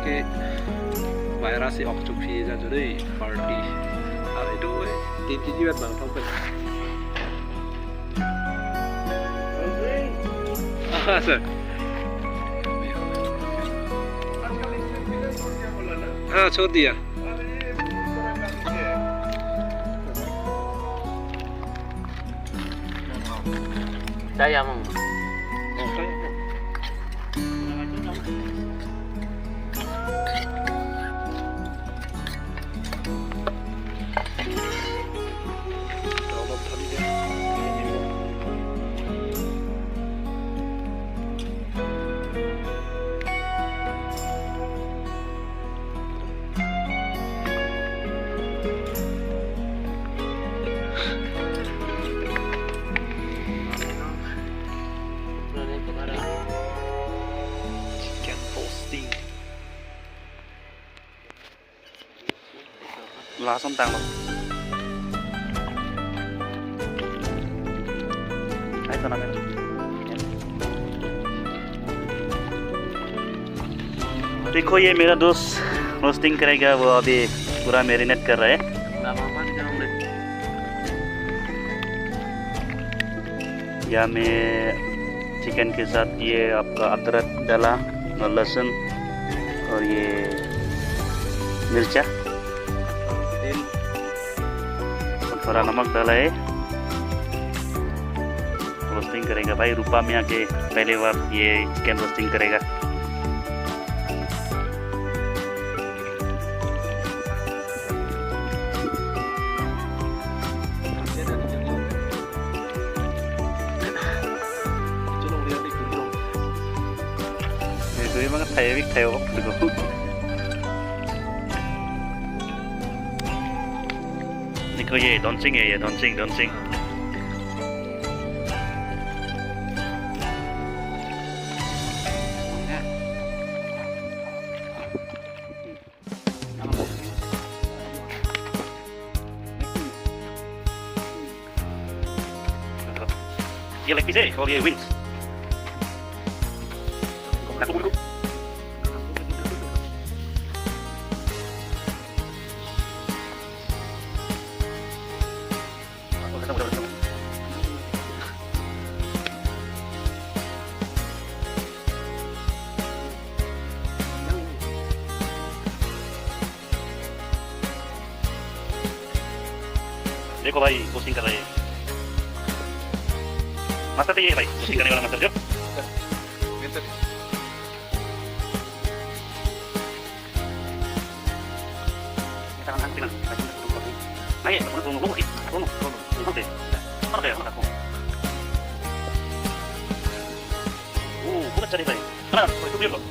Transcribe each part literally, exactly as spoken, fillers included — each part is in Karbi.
Ke virus si ok chukphi ja jore party. Abe do eh, tin kg vet bang thong pen. Ah, sir. हाँ, छोड़ दिया। Saya mau. Chicken roasting. Lason tanglo. Ai sana men. देखो, ये मेरा दोस्त रोस्टिंग करेगा, वो अभी पूरा मैरिनेट कर रहा है। या में चिकन के साथ ये आपका अदरक डाला और लहसुन और ये मिर्चा और थोड़ा नमक डाला है। रोस्टिंग करेगा भाई, रूपा में आके पहली बार ये चिकन रोस्टिंग करेगा। Itu emang kayak kayak gitu. Ini kok ya, dancing ya, ya, dancing, dancing. Ye leg piece eh, or ye wings? देखो भाई, रोस्टिंग कर रहे हैं। मास्टर तो ये है भाई, रोस्टिंग करने वाला मास्टर जो। Tangan, tangan, tangan. Ayo, turun, turun, turun, turun, turun, turun. Turun, turun. Mana dia? Mana dia? Oh, bukan cari baik. Mana? Oh, itu dia loh.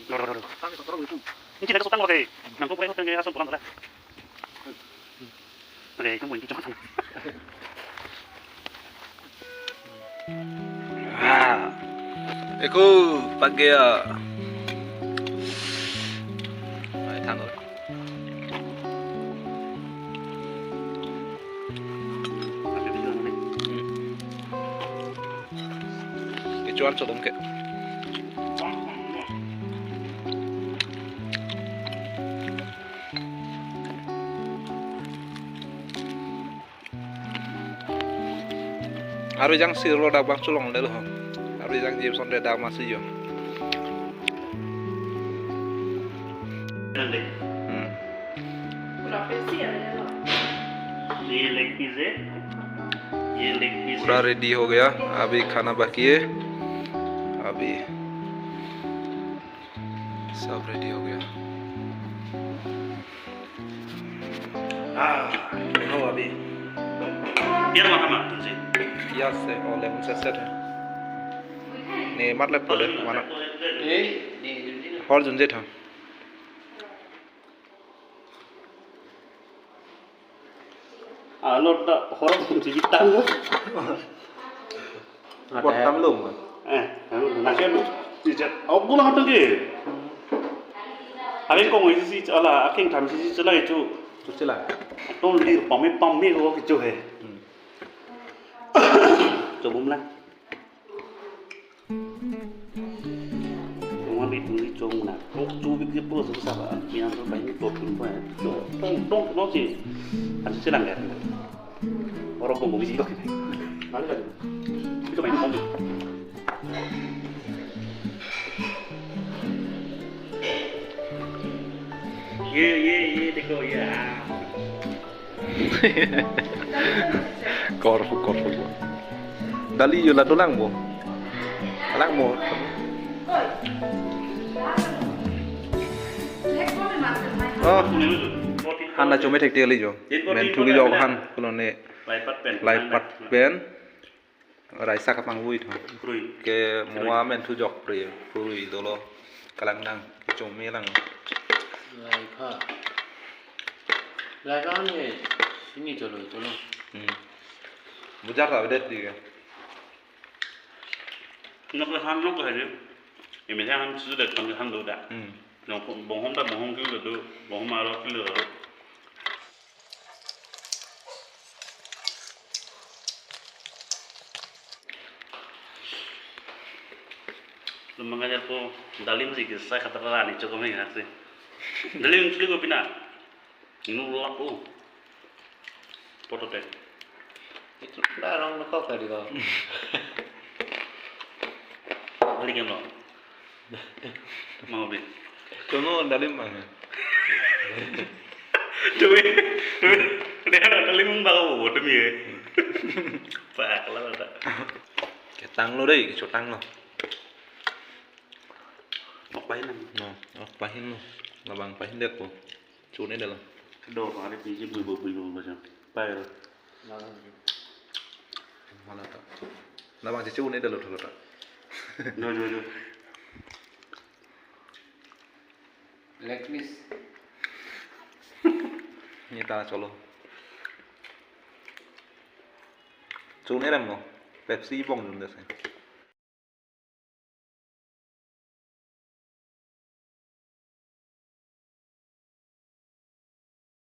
Loh, loh, loh, loh. Ini kita sutang pakai. Nang tuh pakai sutang ya, asam pulang lah. Oke, kamu ini jangan. Ah. Eko pagya. Ai thang. Kecuan sodom ke. Arve jang sirlo dak bang cholongle lo. Arve jang Jameson de dak masi jo. Hmm. ये leg piece है, ये leg piece पूरा है। रेडी हो गया, अभी खाना बाकी है। अभी सब रेडी हो गया। Ah, no, अभी। Pian ma kama, tunsi. Pias eh, olem seset. Ne matlet pole, mana? Eh, ne, ne, ne. Hor junje tha. Alo ta hor si bitang. Bottam lum. Eh, alo na ke lu. Ijat, aku lah tu ke. Akheng kong isi si ala, akheng tham si si chelai chu. Chu chelai. Tol dir pame pame ko kichu he. Hmm. Chobum lang. Rumah Kung kechong na, kok chu bik ke po so sa ba, mi an so bai ni tot kun pa, cho, tong, tong, tong si. An si lang kan. Oro kung kung si kok. Mari kan. Itu main kong. Ye, ye, ye, dekho, ye. Korfu, korfu. Dali yo ladu langmo. Langmo. Oh. Han ta chome thekthek kali jo. Menthu kejok han, kolone. Laipat pen. Laipat pen. Raisa kapangvui tho. Phrui. Ke mo a menthu jok phrui, phrui dolo. Kalang nang, chome lang. Laipha. Laipha ne sini cholo, cholo. Hmm. Bujar ta vedet di ke. Nok le han nok le ni. Imi han sudah kan han do da. Hmm. Nok bonghom ta bonghom kilo do, bonghom aro kilo do. Lumang aja ko dalim si kisah kata rani cukup nih aksi. Dalim sih ko pina. Nulak ko. Poto te. Itu dah orang nekok tadi kau. Balik yang lo. Mau beli. Tunggu dalim mana? Cumi, cumi. Dia ada kali mung bawa bobo demi ya. Pak lah ada. Ketang lo deh, kechotang lo. Mau pahin nang. No, oh, pahin lo. Labang pahin deh po. Chune deh lo. Kedo hari biji bui bui bui bui macam. Pai lo. Mana ta? Labang chechune deh lo tholo ta. No, no, no. Leg piece. Ni ta cholo. Chune rem mo. Pepsi bong jun deh se.